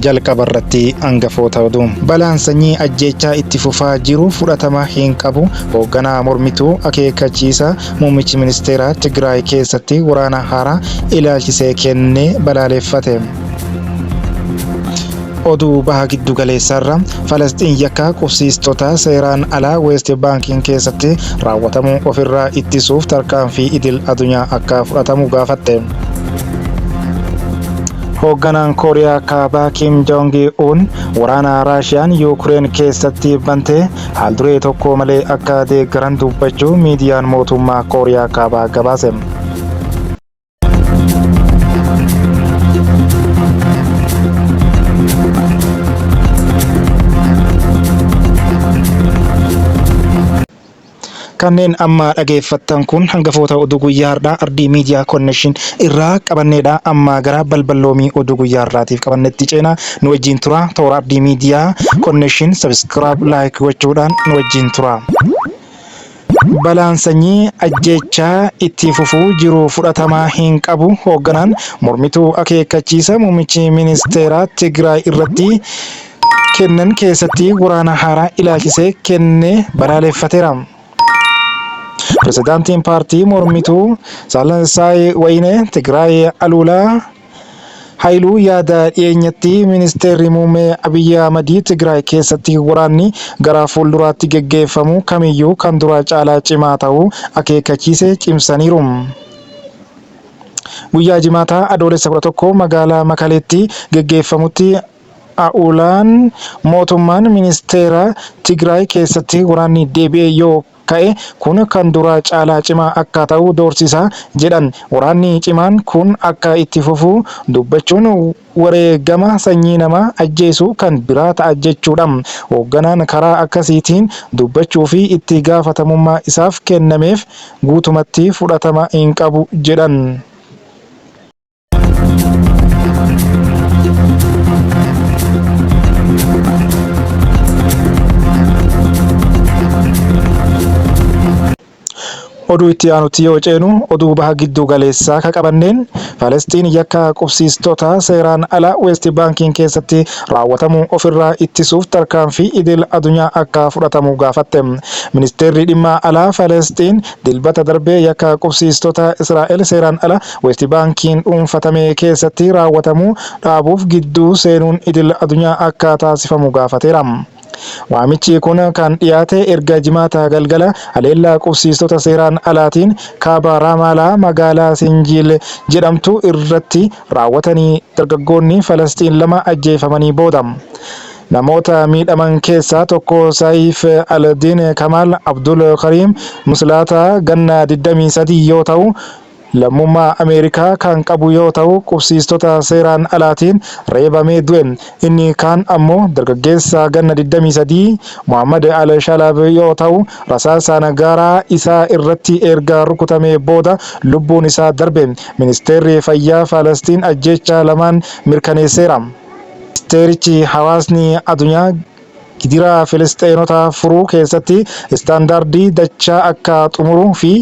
Jalqaba irratti hangafoota oduu. Balaan sanyii ajjeechaa itti fufaa jiru fudhatama hin qabu. Hoogganaa mormituu akeekkachiisa muummichi ministeeraa Tigraay keessatti waraana haaraa ilaalchisee kenne balaaleffate. Oduu baha giddu galeessaarra Falasxiin yakka qubsiistota seeraan alaa Weest Baankiin keessatti raawwatamuu ofirraa ittisuuf tarkaanfii idil adunyaa akka fudhatamu gaafatte. Hoogganaan Kooriyaa Kaabaa Kim Jong Un waraana Raashiyaan Yuukireen keessatti bante haalduree tokko malee akka deeggaran dubbachuu miidiyaan mootummaa Kooriyaa Kaabaa gabaase. Kanneen amma dhageeffattan kun hangafoota oduu guyyaa har'aa Ardii Miidiyaa Konnekshin irraa qabanneedha. Amma gara balballoomii oduu guyyaa har'aatiif qabannetti ceena. Nu wajjin tura. Toora Ardii Miidiyaa Konnekshin sabiskiraayib laayik gochuudhaan nu wajjin tura. Balaan sanyii ajjeechaa itti fufuu jiru fudhatama hin qabu. Hoogganaan mormituu akeekkachiisa muummichi ministeeraa Tigraay irratti kennan keessatti waraana haaraa ilaalchisee kenne balaaleffateera. Pirezidaantiin paartii mormituu Saalansaay Wayinee Tigraay Aluulaa Hayiluu yaada dhiyeenyatti ministeerri muummee Abiyyi Ahmadii Tigraay keessatti waraanni gara fuulduraatti geggeeffamu kamiyyuu kan duraa caalaa cimaa ta'uu akeekkachiise cimsaniiru. Guyyaa Jimaataa Adoolessa 11 magaalaa Makaleetti geggeeffamutti A'ulaan mootummaan ministeera Tigraay keessatti waraanni deebi'ee yoo ka'e kun kan duraa caalaa cimaa akka ta'u doorsisa jedhan. Waraanni cimaan kun akka itti fufu dubbachuun wareegama sanyii nama ajjeesu kan biraa ta'a jechuudha. Hoogganaan karaa akkasiitiin dubbachuu fi itti gaafatamummaa isaaf kennameef guutumatti fudhatama hin qabu jedhan. Oduu itti aanutti yoo ceenu oduu baha giddu galeessaa ka qabanneen Falasxiin yakka qubsiistota seeraan ala Weest Baankiin keessatti raawwatamu ofirraa ittisuuf tarkaanfii idil adunyaa akka fudhatamu gaafatte. Ministeerri dhimma alaa Falasxiin Dilbata darbe yakka qubsiistota Israa'el seeraan ala Weest Baankiin dhuunfatame keessatti raawwatamu dhaabuuf gidduu seenuun idil adunyaa akka taasifamu gaafateera. Waamichi kun kan dhiyaate erga Jimaata galgala haleellaa qubsiistota seeraan alaatiin kaaba Raamaalaa magaalaa Sinjiil jedhamtu irratti raawwatanii dargaggoonni Falasxiin 2 ajjeefamanii booda. Namoota miidhaman keessaa tokko Saayif Al-Din Kamaal Abdul Kariim Muslaataa ganna 23 yoo ta'u, lammummaa Ameerikaa kan qabu yoo ta'u qubsiistota seeraan alaatiin reebamee du'e. Inni kaan ammoo dargaggeessa ganna 23 Mohammad Al-Shalaab yoo ta'u rasaasaan garaa isaa irratti erga rukutamee booda lubbuun isaa darbe. Ministeerri Fayyaa Faalastiin ajjeechaa lamaan mirkaneesseera. Ministeerichi hawaasni adunyaa gidiraa Filisxeenotaa furuu keessatti istaandaardii dachaa akka xumuru fi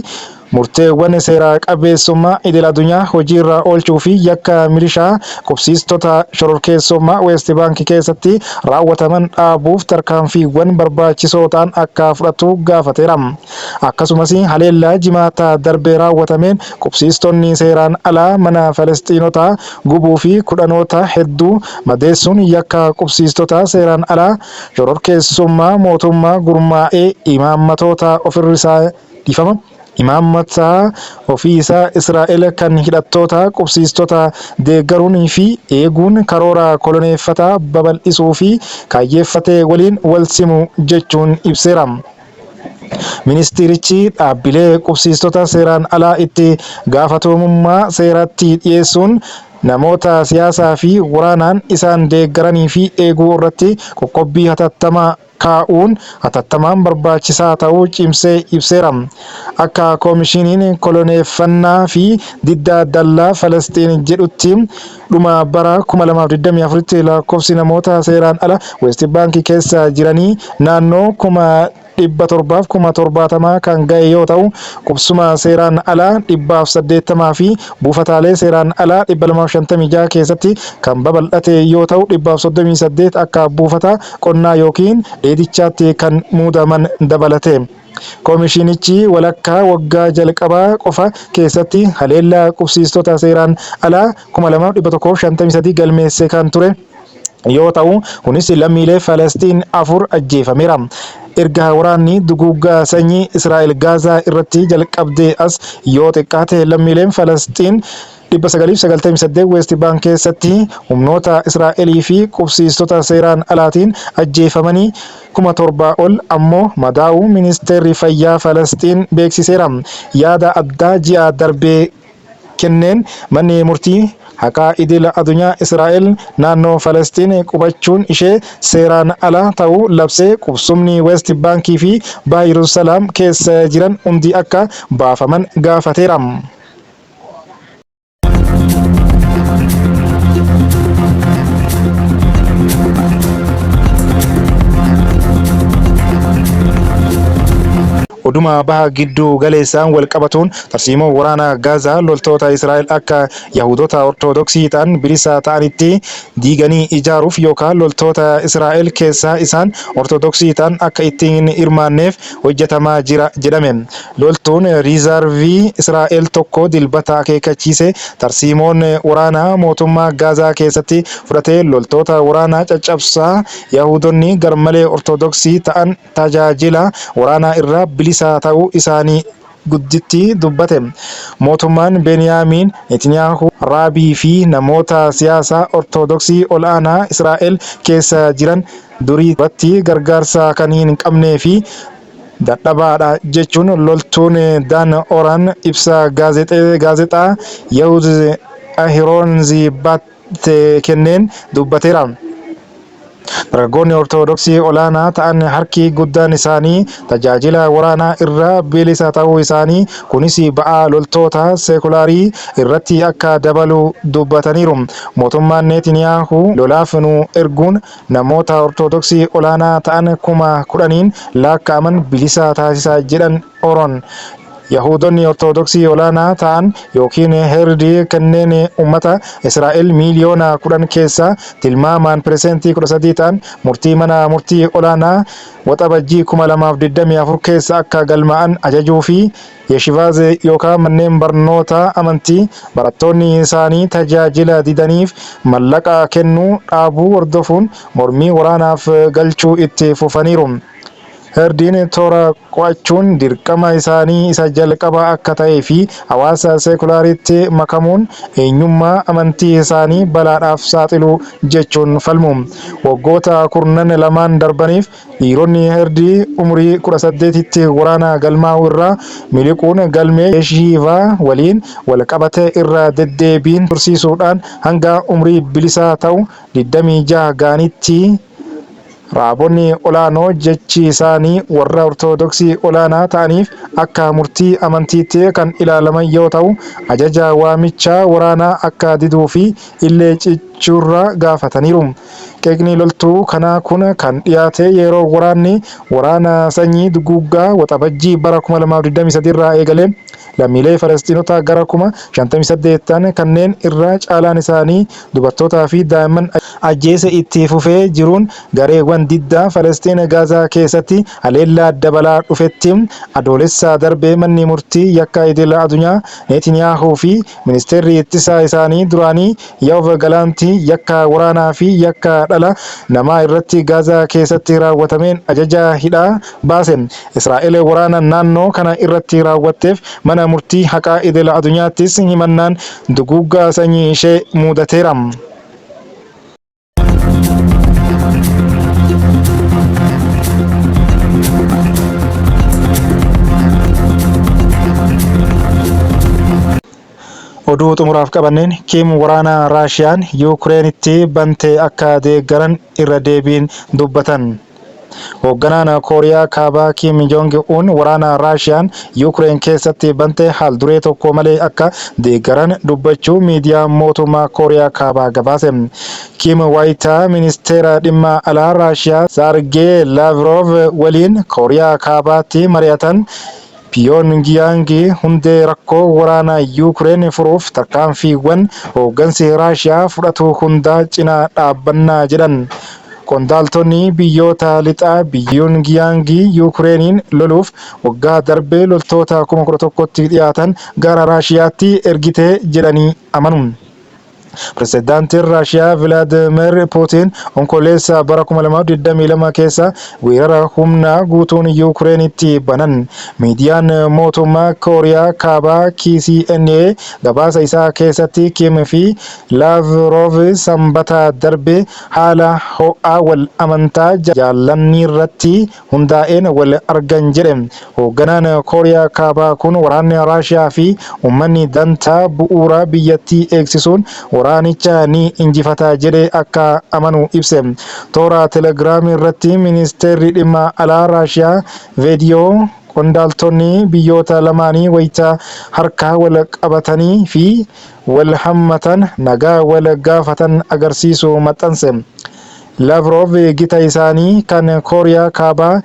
murteewwan seera qabeessummaa idil-adunyaa hojiirra oolchuu fi yakka milishaa qubsiistota shororkeessummaa Weest Baank keessatti raawwataman dhaabuuf tarkaanfiiwwan barbaachisoo ta'an akka fudhatu gaafateera. Akkasumas haleellaa Jimaata darbe raawwatameen qubsiistonni seeraan alaa mana Falasxiinotaa gubuu fi kudhanoota hedduu madeessuun yakka qubsiistota seeraan alaa shororkeessummaa mootummaa gurmaa'ee imaammatoota ofirrisaa dhiifama imaammata ofii isaa Israa'el kan hidhattoota qubsiistota deeggaruun fi eeguun karoora koloneeffataa babal'isuu fi kaayyeeffate waliin wal simu jechuun ibseera. Ministeerichi dhaabbilee qubsiistota seeraan alaa itti gaafatamummaa seeratti dhiyeessuun namoota siyaasaa fi waraanaan isaan deeggaranii fi eeguu irratti qoqqobbii hatattamaa kaa'uun hatattamaan barbaachisaa ta'uu cimsee ibseera. Akka Komishiniin Koloneeffannaa fi Diddaa Dallaa Falasxiin jedhutti dhuma bara 2024tti lakkoofsi namoota seeraan ala Weest Baank keessa jiranii naannoo 700 70,000 kan ga'e yoo ta'u, qubsuma seeraan alaa 180 fi buufataalee seeraan alaa 256 keessatti kan babal'ate yoo ta'u, 138 akka buufata qonnaa yookiin dheedichaatti kan muudaman dabalate. Komishinichi walakkaa waggaa jalqabaa qofa keessatti haleellaa qubsiistota seeraan alaa 2,153 galmeesse kan ture yoo ta'u, kunis lammiilee Falastiin 4 ajjeefameera. Erga waraanni duguuggaa sanyii Israa'el Gaazaa irratti jalqabdee as yoo xiqqaate lammiileen Falastiin 998 Weest Baank keessatti humnoota Israa'elii fi qubsiistota seeraan alaatiin ajjeefamanii 7,000 ol ammoo madaa'uu Ministeerri Fayyaa Falasxiin beeksiseera. Yaada addaa ji'a darbe kenneen manni murtii haqaa idil adunyaa Israa'el naannoo Falasxiin qubachuun ishee seeraan ala ta'uu labsee qubsumni Weest Baankii fi Baha Yerusalaam keessa jiran hundi akka baafaman gaafateera. Oduma baha giddu galeessaan wal qabatuun tarsiimoo waraana Gaazaa loltoota Israa'el akka Yahudoota Ortodoksii ta'an bilisa ta'anitti diiganii ijaaruuf yookaan loltoota Israa'el keessaa isaan Ortodoksii ta'an akka itti hin hirmaanneef hojjetamaa jira jedhame. Loltuun riizarvii Israa'el tokko Dilbata akeekkachiise tarsiimoon waraanaa mootummaa Gaazaa keessatti fudhate loltoota waraanaa caccabsaa Yahuudonni garmalee Ortodoksii ta'an tajaajila waraanaa irraa bilisa ta'uu isaanii gudditti dubbate. Mootummaan Beniyaamiin Netanyaahuu raabii fi namoota siyaasaa Ortodoksii ol'aanaa Israa'el keessa jiran durii irratti gargaarsa kan hin qabnee fi dadhabaadha jechuun loltuun Dan Oran ibsa gaazexaa Yehud Ahiroonzi Batte kenneen dubbateera. Dargaggoonni Ortodoksii olaanaa ta'an harki guddaan isaanii tajaajila waraanaa irraa bilisa ta'uu isaanii kunis ba'aa loltoota seekulaarii irratti akka dabalu dubbataniiru. Mootummaan Neetiniyaahuu lolaaf nu erguun namoota Ortodoksii olaanaa ta'an 10,000n laakka'aman bilisa taasisa jedhan Oron. Yahuudonni Ortodoksii olaanaa ta'an yookiin Heerdi kanneen ummata Israa'el miiliyoona 10 keessaa tilmaamaan piresentii 13 ta'an murtii mana murtii olaanaa Waxabajjii 2024 keessa akka galmaa'an ajajuu fi Yeshivaaz yookaan manneen barnootaa amantii barattoonni isaanii tajaajila didaniif mallaqa kennuu dhaabuu hordofuun mormii waraanaaf galchuu itti fufaniiru. Herdiin toora qo'achuun dirqama isaanii isa jalqabaa akka ta'ee fi hawaasa seekulaariitti makamuun eenyummaa amantii isaanii balaadhaaf saaxilu jechuun falmu. Waggoota kurnan lamaan darbaniif Dhiironni Herdii umurii 18tti waraana galmaa'uu irraa miliquun galmee Yeshiivaa waliin wal qabate irra deddeebiin tursiisuudhaan hanga umurii bilisaa ta'u 26 ga'anitti raabonni olaanoo jechi isaanii warra Ortodoksii olaanaa ta'aniif akka murtii amantiitti kan ilaalaman yoo ta'u, ajaja waamichaa waraanaa akka diduu fi illee cichuurra gaafataniiru. Qeeqni loltuu kanaa kun kan dhiyaate yeroo waraanni waraana sanyii duguuggaa Waxabajjii bara 2023 irraa eegalee lammiilee Falasxiinota gara 58,000 ta'an kanneen irra caalaan isaanii dubartootaa fi daa'imman ajjeese itti fufee jiruun gareewwan diddaa Falasxiin Gaazaa keessatti haleellaa dabalaa dhufetti Adoolessa darbe manni murtii yakka idil adunyaa Neetiniyaahuu fi ministeerri ittisaa isaanii duraanii Yoav Galanti yakka waraanaa fi yakka dhala namaa irratti Gaazaa keessatti raawwatameen ajaja hidhaa baase. Israa'el waraana naannoo kana irratti raawwatteef mana murtii haqaa idil adunyaattis himannaan duguuggaa sanyii ishee muudateera. Oduu xumuraaf qabanneen Kiim waraana Raashiyaan Yuukireenitti bante akka deeggaran irra deebiin dubbatan. Hoogganaan Kooriyaa Kaabaa Kim Jong Un waraana Raashiyaan Yuukireen keessatti bante haal duree tokko malee akka deeggaran dubbachuu miidiyaan mootummaa Kooriyaa Kaabaa gabaase. Kim wayitaa ministeera dhimma alaa Raashiyaa Saargee Laavrov waliin Kooriyaa Kaabaatti mari'atan Piyoongiyaangi hundee rakkoo waraana Yuukireen furuuf tarkaanfiiwwan hooggansi Raashiyaa fudhatu hundaa cinaa dhaabbannaa jedhan. Qondaaltonni biyyoota lixaa Piyoongiyaangi Yuukireeniin loluuf waggaa darbe loltoota 11,000tti dhiyaatan gara Raashiyaatti ergite jedhanii amanu. Pirezidaantiin Raashiyaa Vilaadiimiir Puutiin Onkololeessa bara 2022 keessa weerara humna guutuun Yuukireenitti banan. Miidiyaan mootummaa Kooriyaa Kaabaa KCNA gabaasa isaa keessatti Kim fi Laavroov Sanbata darbe haala ho'aa wal amantaa jaallanniirratti hundaa'een wal argan jedhe. Hoogganaan Kooriyaa Kaabaa kun waraanni Raashiyaa fi uummanni dantaa bu'uuraa biyyattii eegsisuun waraanicha ni injifata jedhee akka amanu ibse. Toora Telegiraamii irratti Ministeerri Dhimma Alaa Raashiyaa veediyoo qondaaltonni biyyoota lamaanii wayita harka wal qabatanii fi wal hammatan nagaa wal gaafatan agarsiisu maxxanse. Laavroov gita isaanii kan Kooriyaa Kaabaa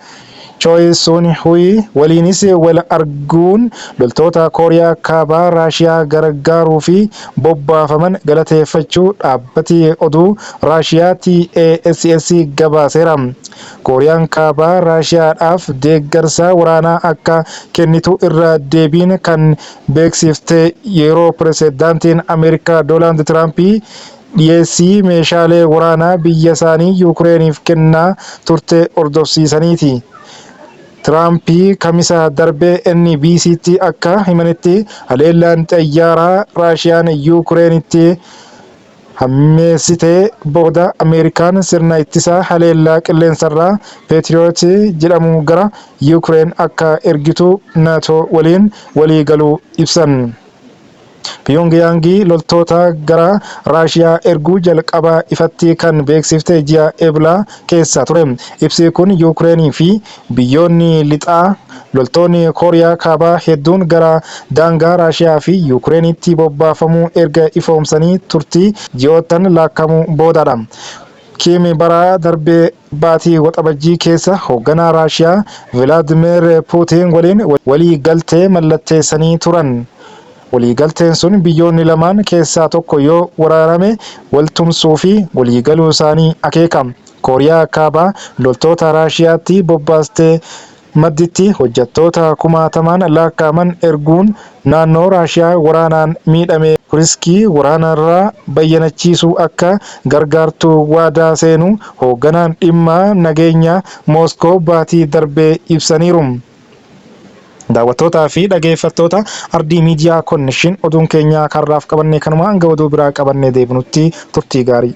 Choi Soon-hui waliinis wal arguun loltoota Kooriyaa Kaabaa Raashiyaa gargaaruufi bobbaafaman galateeffachuu dhaabbati oduu Raashiyaa TASS gabaaseera. Kooriyaan Kaabaa Raashiyaadhaaf deeggarsa waraanaa akka kennitu irra deebiin kan beeksifte yeroo pirezidaantiin Ameerikaa Doonaald Tiraampi dhiyeessii meeshaalee waraanaa biyyasaanii Yuukireeniif kennaa turte hordofsiisaniiti. Tiraampi Kamisa darbe NBCtti akka himanitti haleellaan xayyaaraa Raashiyaan Yuukireenitti hammeessite booda Ameerikaan sirna ittisa haleellaa qilleensarraa Patriot jedhamu gara Yuukireen akka ergitu NATO waliin waliigaluu ibsan. Piyoongiyaangi loltoota gara Raashiyaa erguu jalqaba ifatti kan beeksifte ji'a Ebla keessa ture. Ibsi kun Yuukireenii fi biyyoonni lixaa loltoonni Kooriyaa Kaabaa hedduun gara daangaa Raashiyaa fi Yuukireenitti bobbaafamuu erga ifoomsanii turtii ji'oottan laakkamuu boodadha. Kiim bara darbe baatii Waxabajjii keessa hoogganaa Raashiyaa Vilaadimiir Puutiin waliin waliigaltee mallatteessanii turan. Waliigalteen sun biyyoonni lamaan keessaa tokko yoo waraaname waltumsuufi waliigaluusaanii akeeka. Kooriyaa Kaabaa loltoota Raashiyaatti bobbaaste madditti hojjattoota kumaatamaan lakkaa'aman erguun naannoo Raashiyaa waraanaan miidhame Kuriskii waraanarraa bayyanachiisuu akka gargaartu waadaa seenuu hoogganaan dhimma nageenyaa Mooskoo baatii darbe ibsaniiru. Daawwattootaa fi dhageeffattoota Ardii Miidiyaa Konnekshin oduun keenya karraaf qabanne kanuma hanga oduu biraa qabannee deebinutti turtii gaarii.